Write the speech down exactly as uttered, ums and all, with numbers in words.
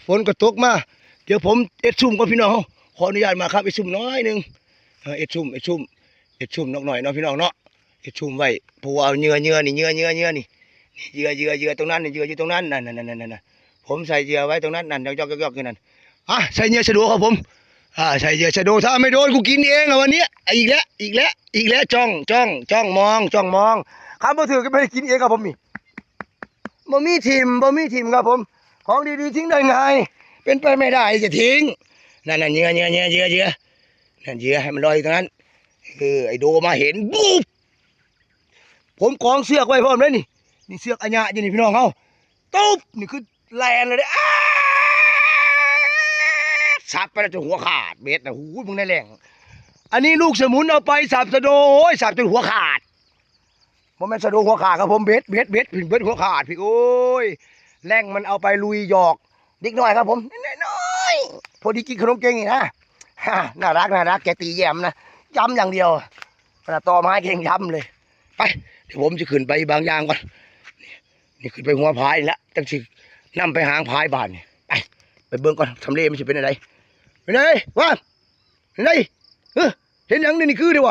ฝนก็ตกมา เดี๋ยวผมเอ็ดซุ่มก่อนพี่น้อง ขออนุญาตมาครับ เอ็ดซุ่มน้อยหนึ่ง เออ เอ็ดซุ่ม เอ็ดซุ่ม เอ็ดซุ่มนกน้อยเนาะพี่น้องเนาะ เอ็ดซุ่มไว้ เพราะว่าเอาเหยื่อ เหยื่อนี่ เหยื่อ เหยื่อ เหยื่อนี่ เหยื่อ เหยื่อ เหยื่อตรงนั้นนี่ เหยื่ออยู่ตรงนั้น นั่น นั่น นั่น นั่น นั่น ผมใส่เหยื่อไว้ตรงนั้น นั่น ยอกๆๆๆ อยู่นั่น อ่ะ ใส่เหยื่อชะโดครับผม อ่า ใส่เหยื่อชะโด ถ้าไม่โดนกูกินเองอะวันเนี้ย อีกแล้ว อีกแล้ว อีกแล้ว จ้อง จ้อง จ้องมอง จ้องมอง คันบ่ถืกก็ไม่ได้กินเองครับผมนี่ บ่มีถิ่ม บ่มีถิ่มครับผม ของดีๆทิ้งได้ง่าย เป็นไปไม่ได้จะทิ้ง นั่นน่ะ เหยื่อ เหยื่อ เหยื่อ เหยื่อ เหยื่อ นั่นเหยื่อ ให้มันลอยอยู่ตรงนั้น เออ ไอ้โดมาเห็น บุบ ผมกองเสือกไว้พร้อมเลยนี่ นี่เสือกอะหยะอยู่นี่พี่น้องเฮา ตุ๊บ นี่คือแล่นเลยเด้อ อ้า สับไปแล้วจนหัวขาด เบ็ดน่ะ หูย มึงในแหล่ง อันนี้ลูกสมุนเอาไปสับชะโด โอ้ย สับจนหัวขาด บ่แม่นชะโดหัวขาดครับผม เบ็ด เบ็ด เบ็ด เบ็ดหัวขาดพี่ โอ้ย แหล่งมันเอาไปลุยหยอกเด็กน้อยครับผม น้อยๆ พอดีกินขนมเก่งนี่นะ ฮ่า น่ารัก น่ารัก แกตีแย้มนะ ย้ำอย่างเดียว ขนาดต่อไม้เก่งย้ำเลย ไป เดี๋ยวผมจะขึ้นไปบางอย่างก่อน นี่ขึ้นไปหัวผานี่ละ จังสินำไปหางผาบาดนี่ ไป ไปเบิ่งก่อน ทำเลมันสิเป็นอะไร เป็นไงวะ เป็นไง เฮ้อ เห็นหยังนี่ นี่คือเด้วะ